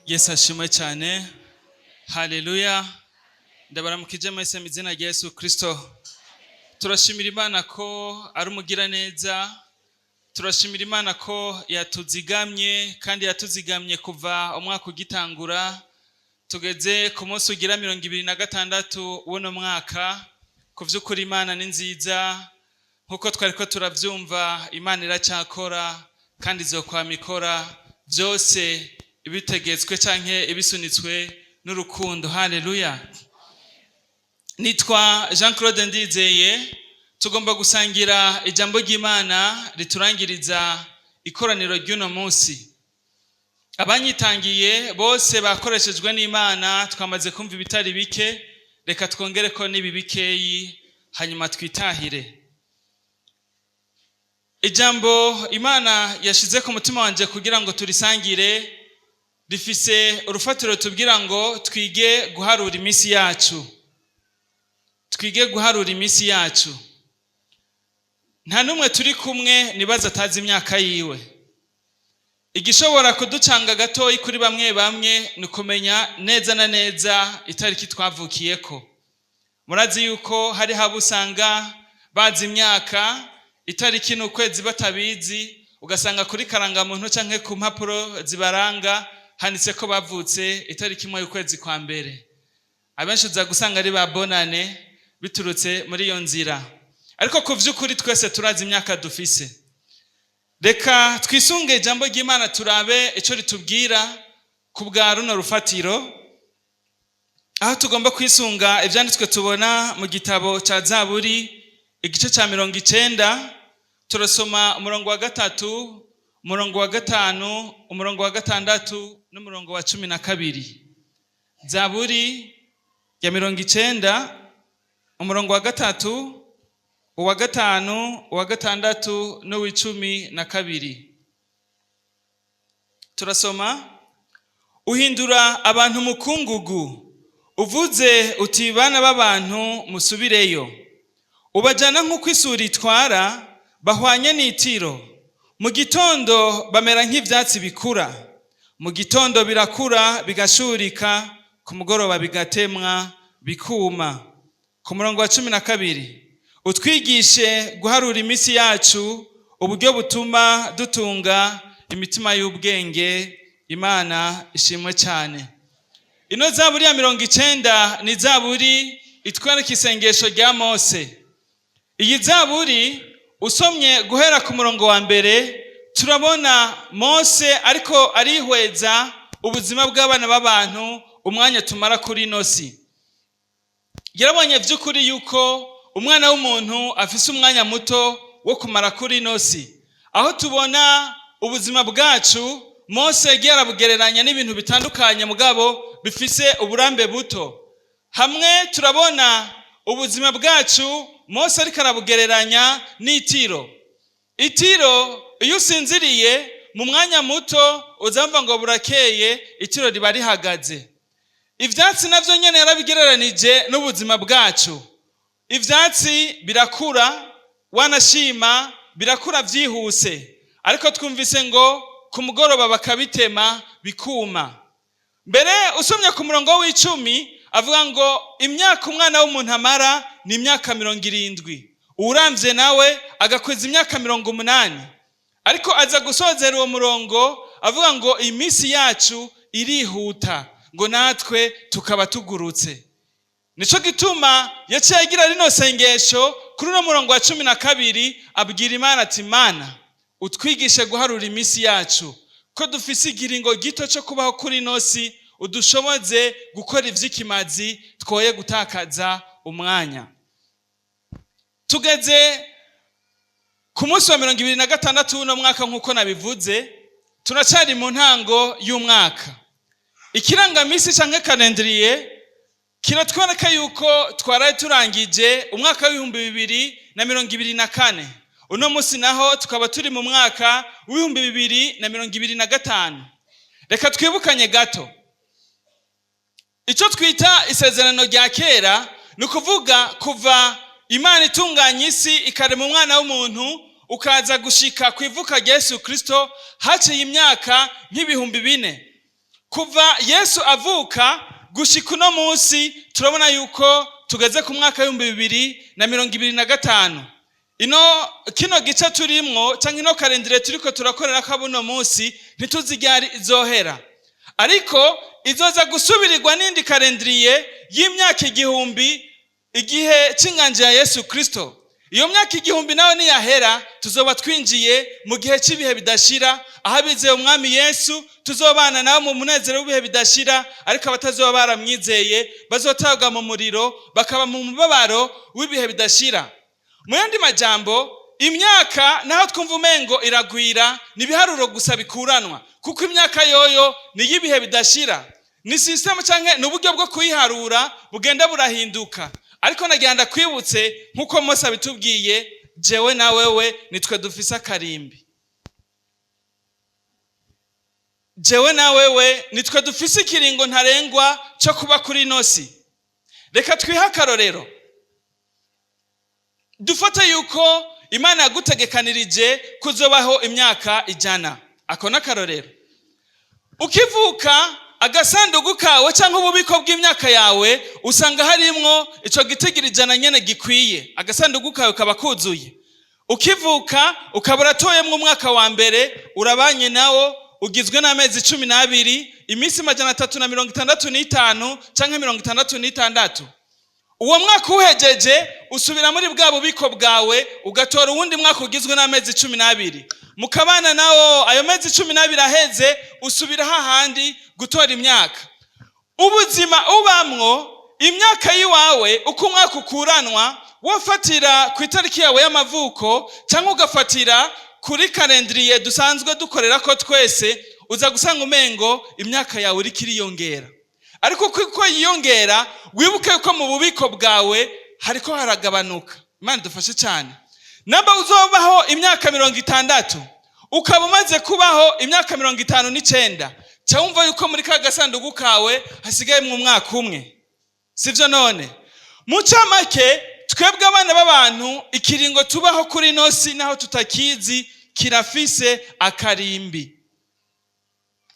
Yesu ashimwe cyane. Haleluya! Ndabaramukije mwese mu izina rya Yesu Kristo. Turashimira Imana ko ari umugiraneza. Turashimira Imana ko yatuzigamye, kandi yatuzigamye kuva umwaka ugitangura. Tugeze ku munsi ugira 26 w'uno mwaka. Ku by'ukuri Imana ni nziza. Nk'uko twari ko turabyumva, Imana iracyakora kandi izokwama ikora byose ibitegetswe canke ibisunitswe n'urukundo. Haleluya! Nitwa Jean Claude Ndizeye. Tugomba gusangira ijambo ry'Imana riturangiriza ikoraniro ry'uno munsi. Abanyitangiye bose bakoreshejwe n'Imana. Twamaze kumva ibitari bike, reka twongere ko n'ibi bikeyi, hanyuma twitahire. Ijambo Imana yashize ku mutima wanje kugira ngo turisangire rifise urufatiro tubwira ngo twige guharura iminsi yacu. Twige guharura iminsi yacu. Nta n'umwe turi kumwe nibaza atazi imyaka yiwe. Igishobora kuducanga gatoyi kuri bamwe bamwe ni ukumenya neza na neza itariki twavukiyeko. Murazi yuko hari habo usanga bazi imyaka, itariki n'ukwezi batabizi, ugasanga kuri karangamuntu canke ku mpapuro zibaranga handitse ko bavutse itariki 1 y'ukwezi kwa mbere. Abenshi uza gusanga ari ba bonane biturutse muri iyo nzira. Ariko ku vy'ukuri twese turazi imyaka dufise. Reka twisunge ijambo ry'Imana, turabe ico ritubwira ku bwa runo rufatiro, aho tugomba kwisunga ivyanditswe tubona mu gitabo ca Zaburi, igice ca 90. Turasoma umurongo wa 3, umurongo wa 5, umurongo wa 6 n'umurongo wa 12. Zaburi ya 90, umurongo wa 3, uwa 5, uwa 6 n'uw'icumi na kabiri. Turasoma: Uhindura abantu umukungugu, uvuze uti: "Bana b'abantu, musubireyo." Ubajana nk'uko isuri itwara, bahwanye n'itiro. Mu gitondo bamera nk'ivyatsi bikura. Mu gitondo birakura bigashurika, ku mugoroba bigatemwa bikuma. Ku murongo wa 12: Utwigishe guharura iminsi yacu, uburyo butuma dutunga imitima y'ubwenge. Imana ishimwe cyane. Ino zaburi ya 90 ni zaburi itwereka isengesho rya Mose. Iyi zaburi usomye guhera ku murongo wa 1, turabona Mose ariko arihweza ubuzima bw'abana b'abantu, umwanya tumara kuri ino si. Yarabonye vy'ukuri yuko umwana w'umuntu afise umwanya muto wo kumara kuri ino si, aho tubona ubuzima bwacu Mose yagiye arabugereranya n'ibintu bitandukanye mugabo bifise uburambe buto. Hamwe turabona ubuzima bwacu Mose ariko arabugereranya n'itiro. Itiro, iyo usinziriye mu mwanya muto, uzamva ngo burakeye, itiro riba rihagaze. Ivyatsi navyo nyene yarabigereranije n'ubuzima bwacu. Ivyatsi birakura, wanashima birakura vyihuse, ariko twumvise ngo ku mugoroba bakabitema bikuma. Mbere usomye ku murongo w'10, avuga ngo imyaka umwana w'umuntu amara ni imyaka 70, uwuramvye nawe agakweza imyaka 80. Ariko aza gusozera uwo murongo avuga ngo iminsi yacu irihuta, ngo natwe tukaba tugurutse. Nico gituma yaciye agira rino sengesho kuri uno murongo wa 12, abwira Imana ati: "Mana, utwigishe guharura iminsi yacu, ko dufise ikiringo gito cyo kubaho kuri ino si, udushoboze gukora ivy'ikimazi, twoye gutakaza umwanya." Tugeze ku munsi wa 26 w'uno mwaka. Nk'uko nabivuze, turacari mu ntango y'umwaka. Ikirangamisi canke calendrier kiratwereka yuko twaraye turangije umwaka w'2024. Uno munsi naho tukaba turi mu mwaka w'2025. Reka twibukanye gato icyo twita isezerano rya kera. Ni ukuvuga kuva Imana itunganya isi, ikarema umwana w'umuntu, ukaza gushika ku ivuka rya Yesu Kristo, haciye imyaka nk'ibihumbi 4. Kuva Yesu avuka gushika uno munsi, turabona yuko tugeze ku mwaka w'2025. Ino kino gice turimwo, cyangwa ino calendrier turiko turakorera ko buno munsi, ntituzi ryari izohera, ariko izoza gusubirirwa n'indi calendrier y'imyaka 1000, igihe c'inganji ya Yesu Kristo. Iyo myaka 1000 nawe niyahera, tuzoba twinjiye mu gihe cy'ibihe bidashira, aho abizeye Umwami Yesu tuzobana nawe mu munezero w'ibihe bidashira, ariko abatazoba baramwizeye bazotabwa mu muriro, bakaba mu mubabaro w'ibihe bidashira. Mu yandi majambo, imyaka naho twumva umengo iragwira, ni ibiharuro gusa bikuranwa, kuko imyaka yoyo ni iy'ibihe bidashira. Ni système cyangwa ni uburyo bwo kuyiharura bugenda burahinduka. Ariko nagira ndakwibutse, nk'uko Mose abitubwiye, jewe na wewe nitwe dufise akarimbi. Jewe na wewe nitwe dufise ikiringo ntarengwa cyo kuba kuri ino si. Reka twihe akarorero. Dufate yuko Imana yagutegekanirije kuzobaho imyaka 100. Ako ni akarorero. Ukivuka, agasanduku kawe cyangwa ububiko bw'imyaka yawe usanga harimwo ico gitigiri 100 nyene gikwiye, agasanduku kawe kaba kuzuye. Ukivuka ukaba uratoyemwo umwaka wa mbere, urabanye nawo, ugizwe n'amezi 12, iminsi 365 canke 66. Uwo mwaka uhejeje, usubira muri bwa bubiko bwawe, ugatora uwundi mwaka ugizwe n'amezi 12, mukabana nawo. Ayo mezi 12 aheze, usubira hahandi gutora imyaka. Ubuzima ubamwo, imyaka y'iwawe, uko umwaka ukuranwa, wofatira ku itariki yawe y'amavuko cyangwa ugafatira kuri calendrier dusanzwe dukorera ko twese, uza gusanga umengo imyaka yawe iriko iriyongera. Ariko uko yiyongera, wibuke ko mu bubiko bwawe hariko haragabanuka. Imana idufashe cyane. Namba uzobaho imyaka 60, ukaba umaze kubaho imyaka 59, ca wumva yuko muri ka gasanduku kawe hasigayemwo umwaka umwe, sivyo? None mu ncamake, twebwe abana b'abantu, ikiringo tubaho kuri ino si, naho tutakizi, kirafise akarimbi.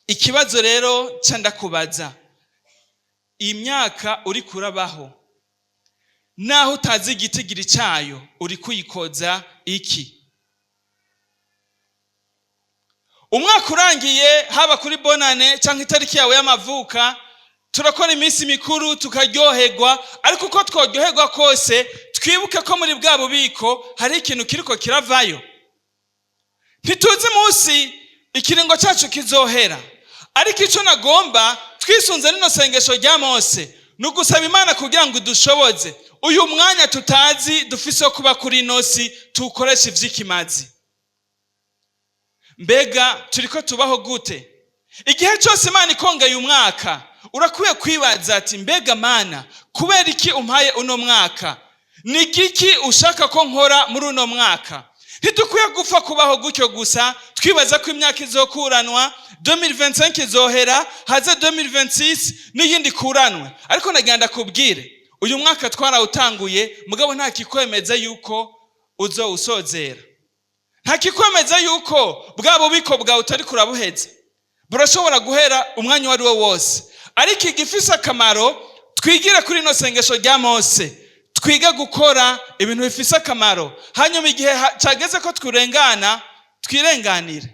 Ikibazo rero ca ndakubaza: imyaka uri kurabaho, naho utazi igitigiri cyayo, uri kuyikoza iki? Umwaka urangiye, haba kuri bonane cyangwa itariki yawe y'amavuka, turakora iminsi mikuru, tukaryoherwa. Ariko uko tworyoherwa kose, twibuke ko muri bwa bubiko hari ikintu kiriko kiravayo. Ntituzi munsi ikiringo cyacu kizohera, ariko icyo nagomba twisunze rino sengesho rya Mose ni ugusaba Imana kugira ngo idushoboze uyu mwanya tutazi dufise wo kuba kuri ino si, tuwukoreshe ivy'ikimazi. Mbega turiko tubaho gute? Igihe cyose Imana ikongeye umwaka, urakwiye kwibaza ati: "Mbega Mana, kubera iki umpaye uno mwaka? Ni igiki ushaka ko nkora muri uno mwaka?" Ntidukwiye gupfa kubaho gutyo gusa, twibaza ko imyaka izokuranwa, 2025 izohera, haze 2026 n'iyindi kuranwe. Ariko nagira ndakubwire, uyu mwaka twarawutanguye, mugabo nta kikwemeza yuko uzowusozera, nta kikwemeza yuko bwa bubiko bwawe utari kurabuheza. Burashobora guhera umwanya uwo ari wo wose. Ariko igifise akamaro, twigire kuri ino sengesho rya Mose, twige gukora ibintu bifise akamaro, hanyuma igihe cageze ko twirengana, twirenganire.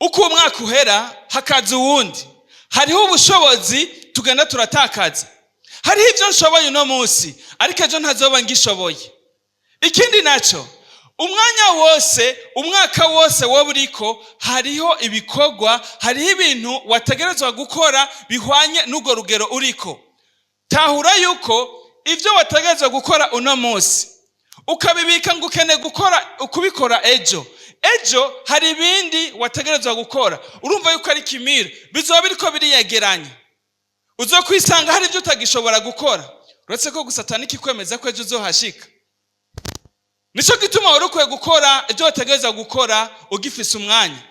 Uko umwaka uhera hakaza uwundi, hariho ubushobozi tugenda turatakaza. Hariho ibyo nshoboye uno munsi, ariko ejo ntazoba ngishoboye. Ikindi naco, umwanya wose, umwaka wose woba uriko, hariho ibikorwa, hariho ibintu wategerezwa gukora bihwanye n'urwo rugero uriko. Tahura yuko ibyo wategerezwa gukora uno munsi ukabibika ngo ukeneye gukora kubikora ejo, ejo hari ibindi wategerezwa gukora. Urumva yuko ari kimira, bizoba biriko biriyegeranya, uzokwisanga hari ibyo utagishobora gukora, uretse ko gusa atanikikwemeza ko ejo uzohashika. Nicyo gituma wari ukwiye gukora ibyo wategereza gukora ugifise umwanya.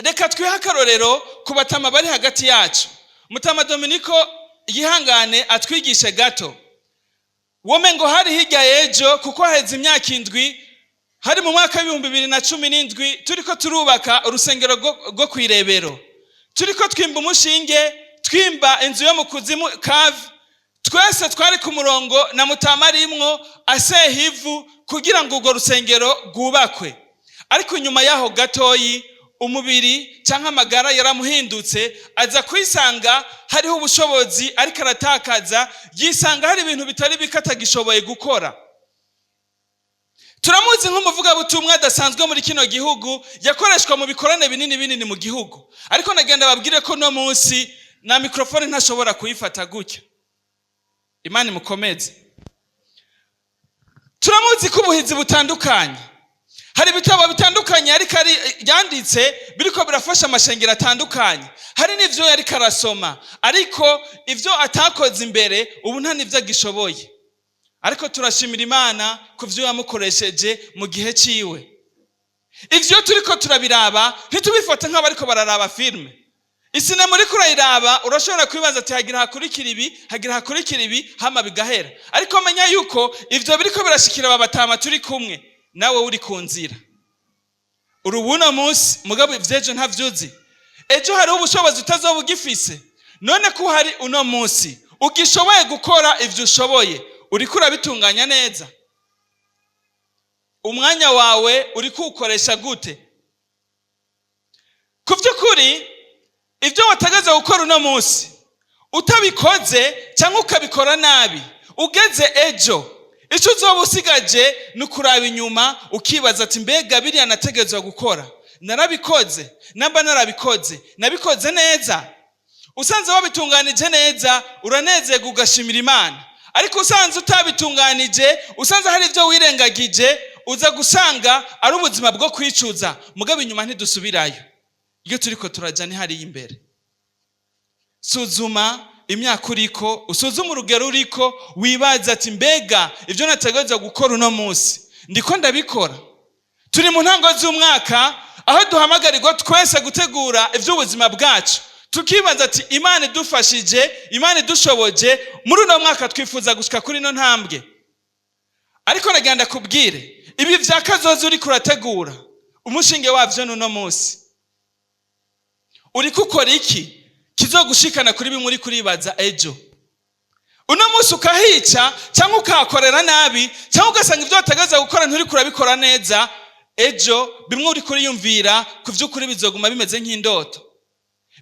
Reka twihe akarorero ku batama bari hagati yacu. Mutama Dominiko yihangane atwigishe gato. Wome ngo hari hirya y'ejo, kuko haheze imyaka 7. Hari mu mwaka w'2017, turiko turubaka urusengero rwo kw'irebero, turiko twimba umushinge, twimba inzu yo mu kuzimu, cave. Twese twari ku murongo na mutama arimwo aseha ivu kugira ngo urwo rusengero rwubakwe. Ariko inyuma yaho gatoyi, umubiri cyangwa amagara yaramuhindutse, aza kwisanga hariho ubushobozi ariko aratakaza, yisanga hari ibintu bitari bike atagishoboye gukora. Turamuzi nk'umuvugabutumwa adasanzwe muri kino gihugu, yakoreshwa mu bikorane binini binini mu gihugu. Ariko nagenda babwire ko no munsi na mikrofone ntashobora kuyifata gutya. Imana imukomeze. Turamuzi ko ubuhizi butandukanye, hari ibitabo bitandukanye ariko ari yanditse biriko birafasha amashengero atandukanye. Hari n'ivyo yariko arasoma, ariko ivyo atakoze imbere ubu nta n'ivyo agishoboye. Ariko turashimira Imana ku vyo yamukoresheje mu gihe ciwe. Ivyo turiko turabiraba, ntitubifate nk'abariko bararaba filime. Isinema uriko urayiraba, urashobora kwibaza ati hagira hakurikira ibi, hagira hakurikira ibi, hama bigahera. Ariko menya yuko ivyo biriko birashikira aba batama turi kumwe, nawe uri ku nzira. Uri uno munsi, mugabo ivy'ejo ntavyuzi. Ejo hariho ubushobozi utazoba ugifise. None ko uhari uno munsi, ugishoboye gukora ivyo ushoboye, uriko urabitunganya neza? Umwanya wawe uriko uwukoresha gute? Ku vy'ukuri, ibyo wategeze gukora uno munsi utabikoze cyangwa ukabikora nabi, ugeze ejo icyo uzoba usigaje ni ukuraba inyuma ukibaza ati mbega biriya nategezwa gukora narabikoze? Namba narabikoze, nabikoze neza? Usanze wabitunganije neza, uranezerwa ugashimira Imana. Ariko usanze utabitunganije, usanze hari ibyo wirengagije, uza gusanga ari ubuzima bwo kwicuza. Mugabo inyuma ntidusubirayo, iyo turiko turajya ni hariya imbere. Suzuma imyaka uriko, usuzume urugero uriko, wibaza ati mbega ibyo nategerezwa gukora uno munsi ndiko ndabikora? Turi mu ntango z'umwaka, aho duhamagarirwa twese gutegura iby'ubuzima bwacu, tukibaza ati Imana idufashije, Imana idushoboje, muri uno mwaka twifuza gushika kuri ino ntambwe. Ariko nagira ndakubwire, ibi vya kazoza uriko urategura, umushinge wavyo n'uno munsi. Uriko ukora iki kizogushikana kuri bimwe uriko uribaza ejo? Uno munsi ukahica cyangwa ukahakorera nabi, cyangwa ugasanga ibyo wategereza gukora nturiko urabikora neza, ejo bimwe uriko uriyumvira ku vy'ukuri bizoguma bimeze nk'indoto.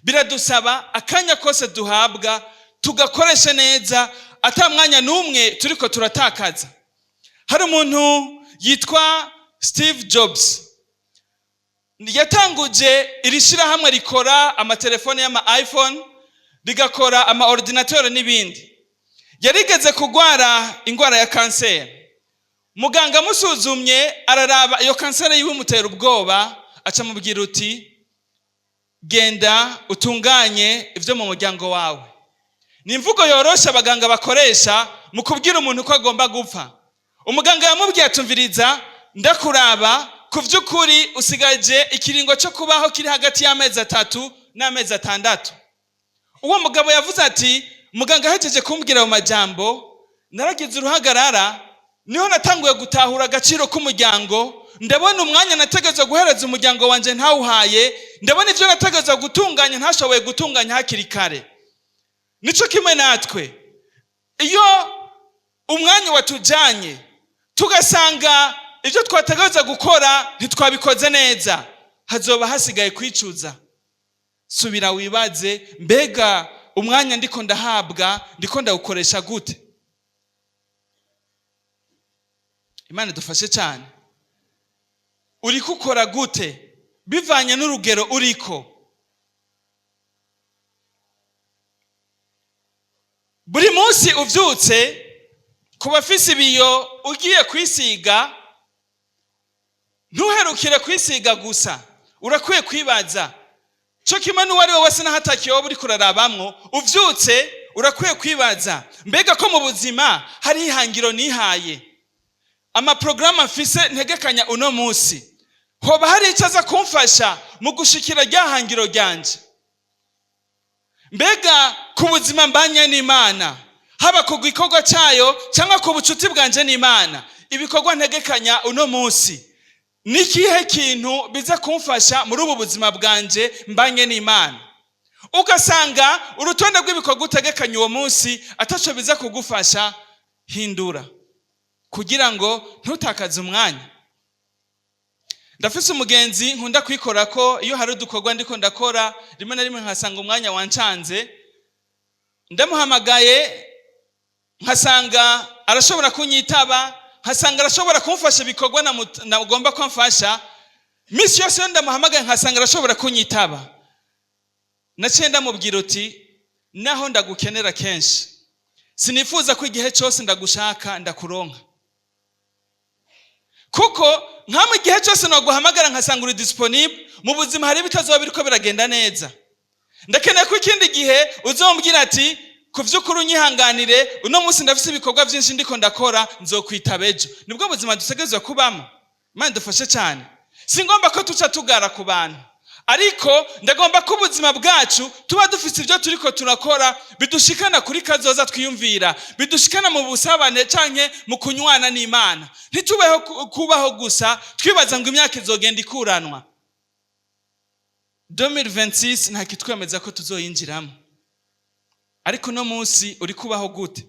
Biradusaba akanya kose duhabwa tugakoresha neza, ata mwanya n'umwe turiko turatakaza. Hari umuntu yitwa Steve Jobs, yatanguje iri shirahamwe rikora amatelefone y'ama iPhone, rigakora ama ordinateur n'ibindi. Yarigeze kugwara ingwara ya kanseri. Muganga amusuzumye, araraba iyo kanseri yiwe imutera ubwoba, aca amubwira uti genda utunganye ibyo mu muryango wawe. Ni imvugo yoroshe abaganga bakoresha mu kubwira umuntu ko agomba gupfa. Umuganga yamubwiye atumviriza, ndakuraba ku by'ukuri usigaje ikiringo cyo kubaho kiri hagati y'amezi 3 n'amezi 6. Uwo mugabo yavuze ati muganga ahejeje kumbwira ayo majambo, naragize uruhagarara. Niho natanguye gutahura agaciro k'umuryango. Ndabona umwanya nategerezwa guhereza umuryango wanje ntawuhaye, ndabona ibyo nategerezwa gutunganya ntashoboye gutunganya hakiri kare. Nico kimwe natwe, iyo umwanya watujanye tugasanga ibyo twategerezwa gukora ntitwabikoze neza, hazoba hasigaye kwicuza. Subira wibaze, mbega umwanya ndiko ndahabwa ndiko ndawukoresha gute? Imana idufashe cyane. Uriko ukora gute bivanye n'urugero uriko? Buri munsi uvyutse, ku bafise ibiyo, ugiye kwisiga, ntuherukire kwisiga gusa, urakwiye kwibaza. Cyo kimwe n'uwo ari we wese n'ahatakiye wowe uriko urarabamwo, uvyutse urakwiye kwibaza, mbega ko mu buzima hari ihangiro nihaye, amaprograma mfise ntegekanya uno munsi, hoba hari icyo aza kumfasha mu gushikira rya hangiro ryanje? Mbega ku buzima mbanye n'Imana, haba ku gikorwa cyayo cyangwa ku bucuti bwanje n'Imana, ibikorwa ntegekanya uno munsi Ni ikihe kintu biza kumfasha muri ubu buzima bwanje mbanye n'Imana? Ugasanga urutonde rw'ibikorwa utegekanye uwo munsi ataco biza kugufasha. Hindura kugira ngo ntutakaze umwanya. Ndafise umugenzi nkunda kwikora ko iyo hari udukorwa ndiko ndakora, rimwe na rimwe nkasanga umwanya wancanze, ndamuhamagaye nkasanga arashobora kunyitaba, nkasanga arashobora kumfasha ibikorwa nagomba ko mfasha. Misi yose iyo ndamuhamagaye nkasanga arashobora kunyitaba. Naciye ndamubwira uti: "Naho ndagukenera kenshi, sinifuza ko igihe cyose ndagushaka ndakuronka, kuko nkamwe igihe cyose naguhamagara nkasanga uri disponible, mu buzima hari ibitazoba biriko biragenda neza. Ndakeneye ko ikindi gihe uzombwira ati: 'Ku vy'ukuri unyihanganire, uno munsi ndafise ibikorwa vyinshi ndiko ndakora, nzokwitaba ejo.'" Nibwo buzima dutegerezwa kubamo. Imana idufashe cyane. Singomba ko tuca tugara ku bantu, ariko ndagomba ko ubuzima bwacu tuba dufise ibyo turiko turakora bidushikana kuri kazoza twiyumvira, bidushikana mu busabane canke mu kunywana n'Imana. Ntitubeho kubaho gusa twibaza ngo imyaka izogenda ikuranwa. 2026 nta kitwemeza ko tuzoyinjiramo, ariko uno munsi uri kubaho gute?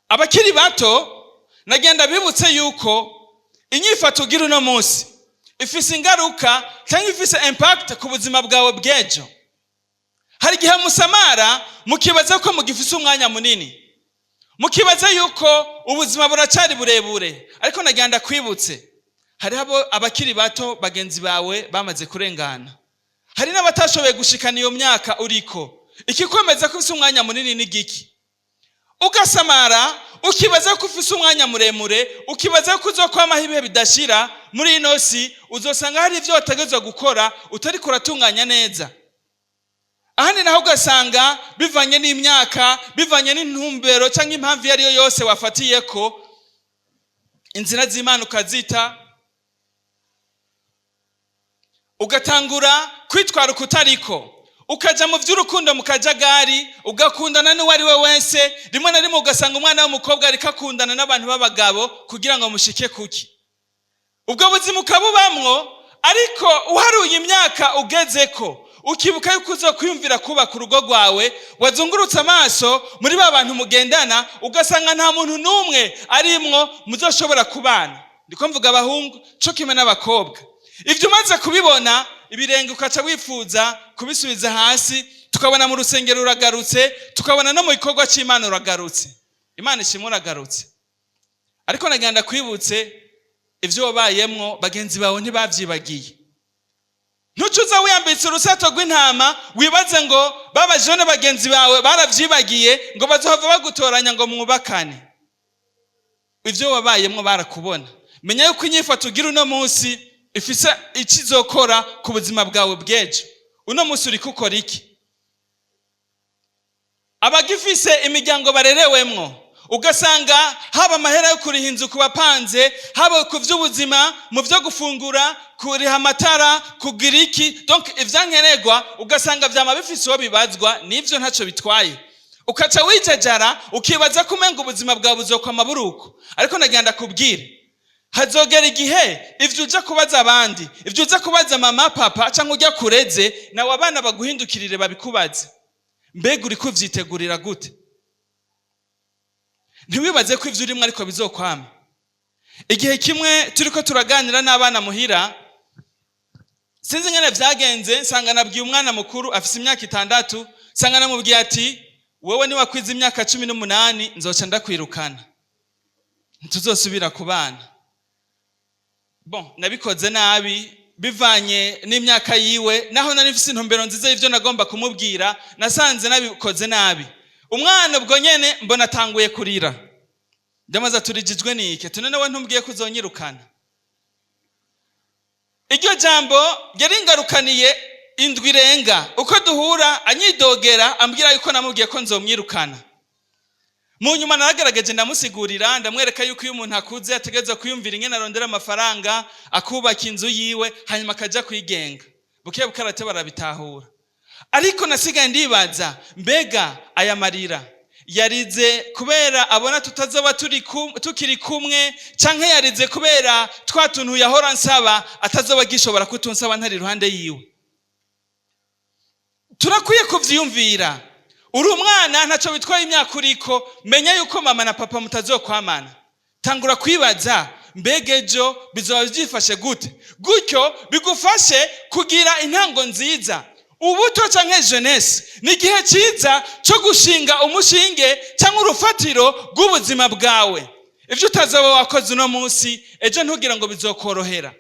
Abakiri bato, nagenda bibutse yuko inyifato ugira uno munsi ifise ingaruka cyangwa ifise impact ku buzima bwawe bw'ejo. Hari igihe musamara mukibaza ko mugifise umwanya munini, mukibaza yuko ubuzima buracari burebure, ariko nagira kwibutse, hariho abakiri bato bagenzi bawe bamaze kurengana, hari n'abatashoboye gushikana iyo myaka uriko. Ikikwemeza ko ufise umwanya munini ni giki? Ugasamara ukibaza ko ufise umwanya muremure, ukibaza ko uzokwamaho ibihe bidashira muri ino si. Uzosanga hari ibyo wategerezwa gukora utariko uratunganya neza. Ahandi naho ugasanga bivanye n'imyaka, bivanye n'intumbero cyangwa impamvu iyo ari yo yose wafatiye ko inzira z'Imana ukazita, ugatangura kwitwara ukutariko, ukaja mu by'urukundo mu kajagari, ugakundana n'uwo ari we wese. Rimwe na rimwe ugasanga umwana w'umukobwa ariko akundana n'abantu b'abagabo kugira ngo mushike kuki. Ubwo buzima ukabubamwo, ariko uharuye imyaka ugezeko, ukibuka yuko uzokwiyumvira kubaka urugo rwawe, wazungurutse amaso muri ba bantu mugendana, ugasanga nta muntu n'umwe arimwo muzoshobora kubana. Ndiko mvuga abahungu co kimwe n'abakobwa. Ibyo umaze kubibona, ibirenge ukaca wifuza kubisubiza hasi, tukabona mu rusengero uragarutse, tukabona no mu gikorwa cy'Imana uragarutse. Imana ishimwe, uragarutse, ariko nagira kwibutse ibyo wabayemwo bagenzi bawe ntibabyibagiye. Ntucuza wiyambitse urusato rw'intama, wibaze ngo babajene bagenzi bawe barabyibagiye, ngo bazohava bagutoranya ngo mwubakane. Ibyo wabayemwo barakubona. Menya yuko inyifato ugira uno munsi ifise icyo izokora ku buzima bwawe bw'ejo. Uno munsi uri gukora iki? Abagifise imiryango barerewemwo, ugasanga haba amahera yo kuriha inzu ku bapanze, haba ku by'ubuzima, mu byo gufungura, kuriha amatara, kugira iki, donc ivyankenerwa, ugasanga vyama bifise uwo bibazwa. Nivyo ntacyo bitwaye. Ukaca wijajara, ukibaza ko umenga ubuzima bwawe buzokwama buruko, ariko nagira ndakubwire, hazogera igihe ivyo uja kubaza abandi, ivyo uza kubaza mama, papa cyangwa ujya kureze, nawe abana baguhindukirire babikubaze. Mbega uri kuvyitegurira gute? Ntiwibaze ko ivyo urimwo ariko bizokwama. Igihe kimwe turiko turaganira n'abana muhira, sinzi ingene vyagenze, nsanga nabwiye umwana mukuru afise imyaka 6, nsanga namubwiye ati: "Wewe niwakwiza imyaka 18 nzoca ndakwirukana, ntituzosubira kubana." Bon, nabikoze nabi bivanye n'imyaka yiwe, naho nari mfise intumbero nziza y'ivyo nagomba kumubwira, nasanze nabikoze nabi. Umwana ubwo nyene mbona atanguye kurira. Ndamaze turijijwe nike tune nawe ntumbwiye ko uzonyirukana. Iryo jambo yaringarukaniye indwi irenga, uko duhura anyidogera, ambwira yuko namubwiye ko nzomwirukana. Mu nyuma naragerageje ndamusigurira, ndamwereka yuko iyo umuntu akuze ategerezwa kwiyumvira ingene arondera amafaranga, akubaka inzu yiwe, hanyuma akaja kwigenga. Buke buke arate barabitahura, ariko nasigaye ndibaza: mbega aya marira Yarize kubera abona tutazoba tukiri kumwe, canke yarize kubera twa tuntu yahora nsaba atazoba agishobora kutunsaba ntari iruhande yiwe? Turakwiye kuvyiyumvira. Uri umwana, ntaco bitwaye imyaka uriko, menya yuko mama na papa mutazokwamana. Tangura kwibaza: mbega ejo bizoba byifashe gute? Gutyo bigufashe kugira intango nziza. Ubuto canke jeunesse ni igihe cyiza cyo gushinga umushinge cyangwa urufatiro rw'ubuzima bwawe. Ibyo utazoba wakoze uno munsi, ejo ntugira ngo bizokorohera.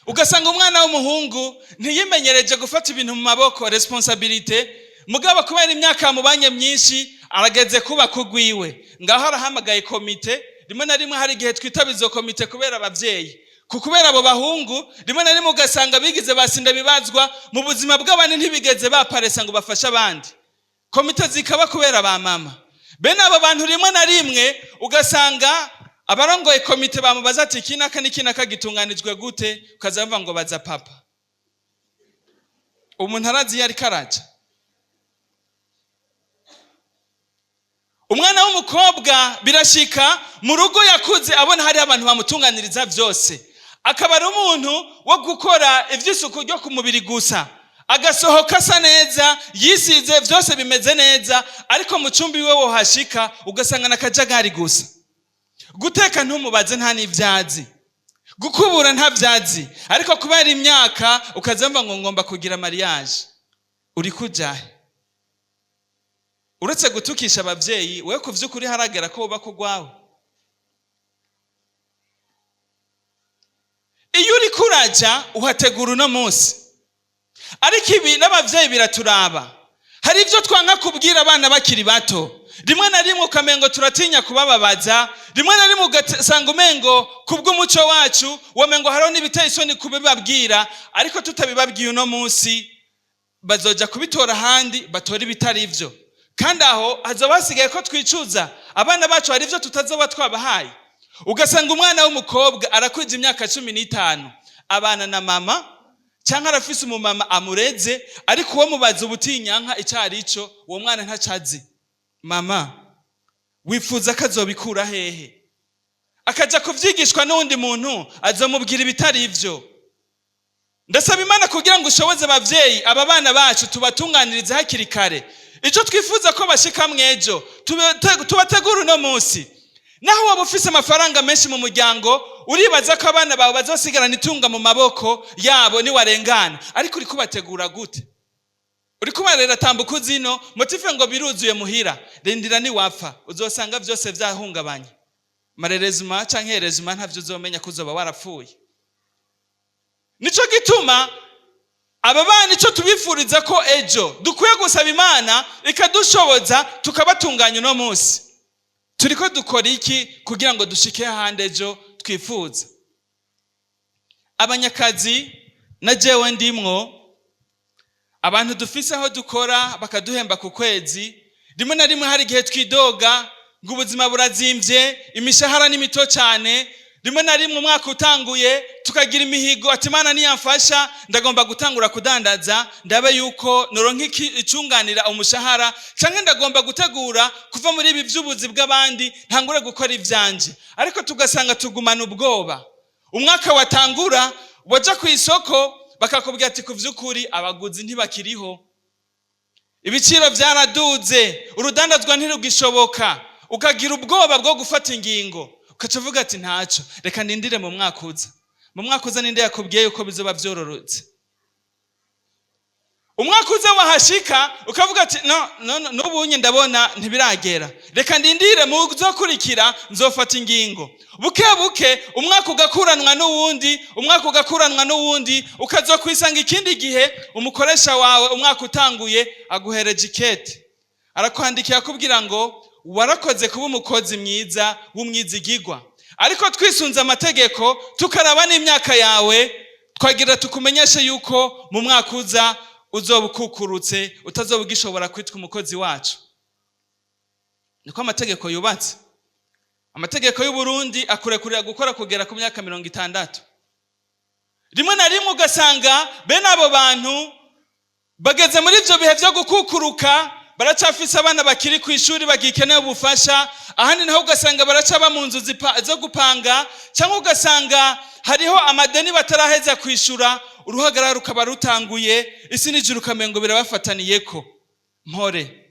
Ugasanga umwana w'umuhungu ntiyimenyereje gufata ibintu mu maboko, responsabilité, mugabo kubera imyaka yamubanye myinshi arageze kubaka urwiwe, ngaho arahamagaye komite. Rimwe na rimwe hari igihe twitaba izo komite kubera ababyeyi, kubera abo bahungu. Rimwe na rimwe ugasanga bigize basinda bibazwa mu buzima bw'abandi, ntibigeze baparesa ngo bafashe abandi. Komite zikaba kubera ba mama. Bene abo bantu, rimwe na rimwe ugasanga abarongoye komite bamubaza ati: "Iki naka n'iki naka gitunganijwe gute?" Ukaza bumva ngo: "Baza papa." Umuntu arazi iyo ariko araja. Umwana w'umukobwa birashika mu rugo yakuze abona hariho abantu bamutunganiriza byose, akaba ari umuntu wo gukora iby'isuku ryo ku mubiri gusa, agasohoka asa neza, yisize, byose bimeze neza, ariko mu cyumba iwe wohashika ugasanga na akajagari gusa. Guteka ntumubaze, nta n'ibyazi, gukubura nta byazi, ariko kubera imyaka ukaza ngo ngomba kugira mariage. Uri kujahe? Uretse gutukisha ababyeyi, we ku by'ukuri haragera ko wubaka urwawe? Iyo uri kuraja uhategura uno munsi. Ariko ibi n'ababyeyi biraturaba. Hari ibyo twanga kubwira abana bakiri bato. Rimwe na rimwe ukamengo turatinya kubababaza, rimwe na rimwe ugasanga umengo kubw'umuco wacu wamengo hariho n'ibiteye isoni kubibabwira. Ariko tutabibabwiye uno munsi, bazoja kubitora ahandi, batora ibitari byo, kandi aho hazoba hasigaye ko twicuza. Abana bacu hari ibyo tutazoba twabahaye. Ugasanga umwana w'umukobwa arakwija imyaka 15, abana na mama cyangwa arafise umumama amureze, ariko uwo mubaza ubutinyanka icyo ari cyo, uwo mwana ntacazi. Mama wifuza ko azobikura hehe? Akaja kuvyigishwa n'uwundi muntu azomubwira ibitari ivyo. Ndasaba Imana kugira ngo ushoboze abavyeyi aba bana bacu tubatunganirize hakiri kare. Icyo twifuza ko bashika mwejo, tubategura uno munsi. Naho waba ufise amafaranga menshi mu muryango, uribaza ko abana bawe bazosigarana itunga mu maboko yabo niwarengana, ariko uri kubategura gute? Uri kubarera tambuka zino motif ngo biruzuye muhira. Rindira, niwapfa uzosanga byose vyahungabanye. Malheureusement canke heureusement, ntavyo uzomenya ko uzoba warapfuye. Nico gituma aba bana icyo tubifuriza ko ejo dukwiye gusaba Imana ikadushoboza tukabatunganya uno munsi. Turiko dukora iki kugira ngo dushike ahandi ejo twifuza? Abanyakazi na jewe ndimwo, abantu dufise aho dukora bakaduhemba ku kwezi, rimwe na rimwe hari igihe twidoga ngo ubuzima burazimvye, imishahara ni mito cyane. Rimwe na rimwe umwaka utanguye tukagira imihigo ati: "Imana niyamfasha ndagomba gutangura kudandaza, ndabe yuko noronka icunganira umushahara, canke ndagomba gutegura kuva muri ibi by'ubuzi bw'abandi, ntangure gukora ivyanje." Ariko tugasanga tugumana ubwoba. Umwaka watangura, waja ku isoko bakakubwira ati: "Ku vy'ukuri abaguzi ntibakiriho, ibiciro byaraduze, urudandazwa ntirugishoboka." Ukagira ubwoba bwo gufata ingingo, ukaca uvuga ati: "Ntaco, reka ndindire mu mwaka uza." Mu mwaka uza ninde yakubwiye yuko bizoba vyororotse? Umwaka uza wahashika ukavuga ati: "No, no, no, n'ubunye ndabona ntibiragera, reka ndindire mu uzokurikira nzofata ingingo." Buke buke umwaka ugakuranwa n'uwundi, umwaka ugakuranwa n'uwundi, ukazokwisanga ikindi gihe umukoresha wawe umwaka utanguye aguhereje ikete, arakwandikiye akubwira ngo: "Warakoze kuba umukozi mwiza w'umwizigigwa, ariko twisunze amategeko tukaraba n'imyaka yawe, twagira tukumenyeshe yuko mu mwaka uza uzoba ukukurutse, utazoba ugishobora kwitwa umukozi wacu." Niko amategeko yubatse. Amategeko y'u Burundi akurekurira gukora kugera ku myaka 60. Rimwe na rimwe ugasanga bene abo bantu bageze muri ibyo bihe byo gukukuruka, Baracafise abana bakiri ku ishuri bagikeneye ubufasha. Ahandi naho ugasanga baracaba mu nzu zo gupanga, cyangwa ugasanga hariho amadeni bataraheza kwishura. Uruhagarara rukaba rutanguye, isi n'ijuru ukamengo birabafataniyeko. Mpore,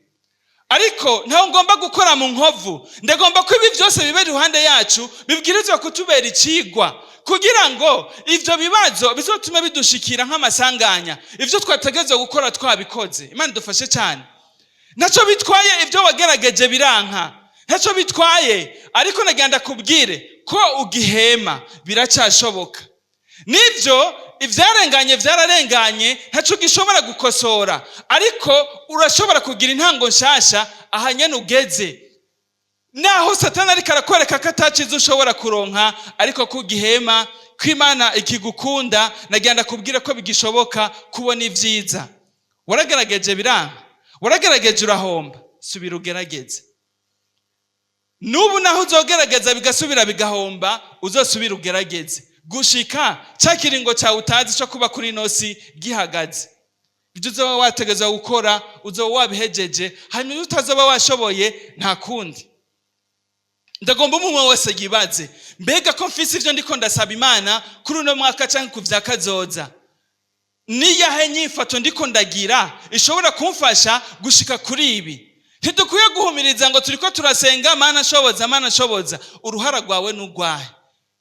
ariko ntawe ngomba gukora mu nkovu. Ndagomba ko ibi byose bibera iruhande yacu bibwirizwa kutubera icigwa, kugira ngo ivyo bibazo bizotume bidushikira nk'amasanganya, ivyo twategerezwa gukora twabikoze. Imana idufashe cyane. Ntacyo bitwaye ibyo wagerageje biranka, ntacyo bitwaye, ariko nagira ndakubwire ko ugihema, biracyashoboka. Nibyo, ibyarenganye byararenganye, ntacyo gishobora gukosora, ariko urashobora kugira intango nshasha aha nyene ugeze. Naho Satani ariko arakwereka ko ataciza ushobora kuronka, ariko ko ugihema, ko Imana ikigukunda, nagira ndakubwire ko bigishoboka kubona ibyiza. Waragerageje biranka, waragerageje urahomba, subira ugerageze. N'ubu naho uzogerageza bigasubira bigahomba, uzosubira ugerageze gushika cya kiringo cyawe utazi cyo kuba kuri ino si gihagaze. Ibyo uzoba wategerezwa gukora uzoba wabihejeje, hanyuma ibyo utazoba washoboye, nta kundi. Ndagomba umwe wese yibaze: mbega ko mfise ivyo ndiko ndasaba Imana kuri uno mwaka cyangwa ku vya kazoza, niyahe nyifato ndiko ndagira ishobora kumfasha gushika kuri ibi? Ntidukwiye guhumiriza ngo turiko turasenga: "Mana shoboza, Mana shoboza." Uruhara rwawe n'urwahe?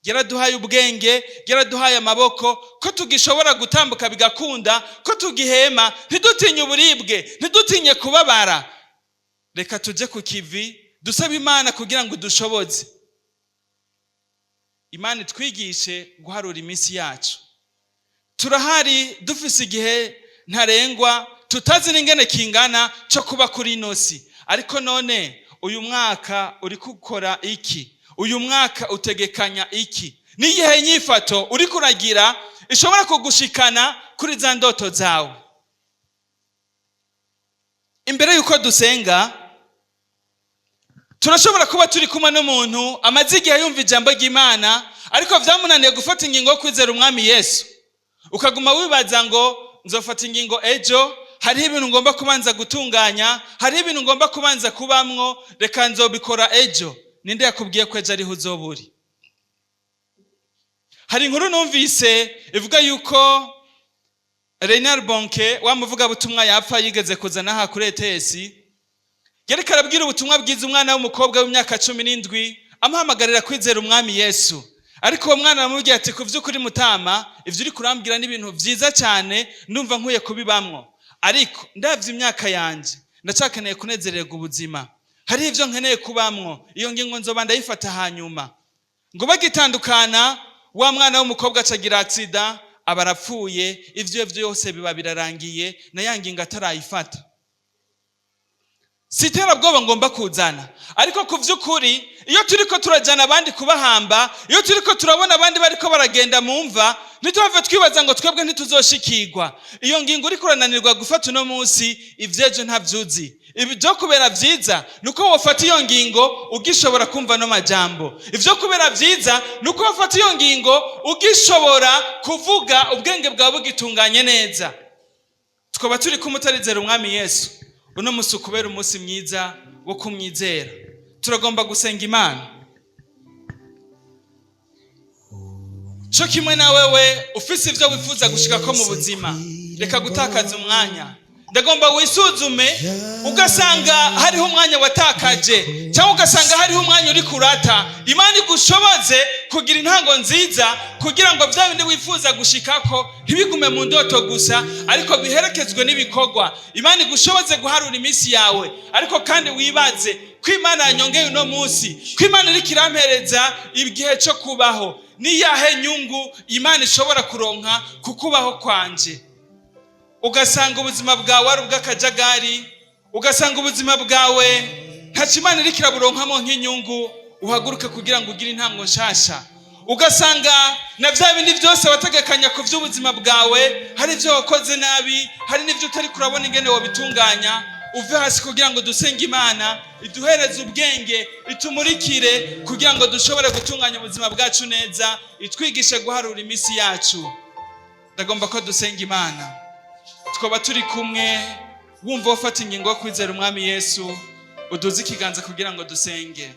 Yaraduhaye ubwenge, yaraduhaye amaboko, ko tugishobora gutambuka bigakunda, ko tugihema. Ntidutinye uburibwe, ntidutinye kubabara. Reka tujye ku kivi, dusabe Imana kugira ngo dushoboze. Imana itwigishe guharura iminsi yacu. Turahari, dufise igihe ntarengwa tutazi n'ingene kingana cyo kuba kuri ino si. Ariko none uyu mwaka uri gukora iki? Uyu mwaka utegekanya iki? N'igihe nyifato uri kuragira ishobora kugushikana kuri za ndoto zawe? Imbere y'uko dusenga, turashobora kuba turi kumwe n'umuntu amaze igihe yumva ijambo ry'Imana, ariko byamunaniye gufata ingingo yo kwizera Umwami Yesu. Ukaguma wibaza ngo nzofata ingingo ejo, hariho ibintu ngomba kubanza gutunganya, hariho ibintu ngomba kubanza kubamwo, reka nzobikora ejo. Ninde yakubwiye ko ejo ariho uzoba uri? Hari inkuru numvise ivuga yuko Reinhard Bonnke, wa muvugabutumwa yapfa, yigeze kuzana aha kuri ETS. Yariko arabwira ubutumwa bwiza umwana w'umukobwa w'imyaka 17, amuhamagarira kwizera Umwami Yesu. Ariko uwo mwana aramubwira ati: "Ku vy'ukuri mutama, ivyo uri kurambwira ni ibintu vyiza cyane, ndumva nkwiye kubibamwo, ariko ndavye imyaka yanje, ndacakeneye kunezererwa ubuzima, hariho ivyo nkeneye kubamwo. Iyo ngingo nzoba ndayifata hanyuma." Ngo bagitandukana, wa mwana w'umukobwa acagira accident, aba arapfuye. Ivyo vyose biba birarangiye na ya ngingo atarayifata. Si iterabwoba ngomba kuzana, ariko ku vy'ukuri, iyo turiko turajana abandi kubahamba, iyo turiko turabona abandi bariko baragenda mu mva, ntituhave twibaza ngo twebwe ntituzoshikirwa. Iyo ngingo uriko urananirwa gufata uno munsi, ivy'ejo ntavyuzi. Ibyo kubera vyiza ni uko wofata iyo ngingo ugishobora kumva no majambo. Ivyo kubera vyiza ni uko wofata iyo ngingo ugishobora kuvuga, ubwenge bwawe bugitunganye neza. Twaba turi kumwe utarizera Umwami Yesu, uno munsi ukubera umunsi mwiza wo kumwizera. Turagomba gusenga Imana. Co kimwe na wewe ufise ivyo wifuza gushikako mu buzima, reka gutakaza umwanya. Ndagomba wisuzume, ugasanga hariho umwanya watakaje, cyangwa ugasanga hariho umwanya uri kurata. Imana igushoboze kugira intango nziza, kugira ngo bya bindi wifuza gushikako ntibigume mu ndoto gusa, ariko biherekezwe n'ibikorwa. Imana igushoboze guharura iminsi yawe. Ariko kandi wibaze ko Imana yanyongeye uno munsi, ko Imana iriko irampereza igihe cyo kubaho. Niyahe nyungu Imana ishobora kuronka ku kubaho kwanje? Ugasanga ubuzima bwawe ari ubw'akajagari, ugasanga ubuzima bwawe ntacyo Imana iriko iraburonkamo nk'inyungu, uhaguruke kugira ngo ugire intango nshasha. Ugasanga na bya bindi byose wategekanya ku by'ubuzima bwawe, hari ibyo wakoze nabi, hari n'ibyo utari kurabona ingene wabitunganya, uve hasi kugira ngo dusenge Imana iduhereze ubwenge, itumurikire kugira ngo dushobore gutunganya ubuzima bwacu neza, itwigishe guharura iminsi yacu. Ndagomba ko dusenga Imana. Twaba turi kumwe. Wumva wafata ingingo yo kwizera Umwami Yesu, uduze ikiganza kugira ngo dusenge.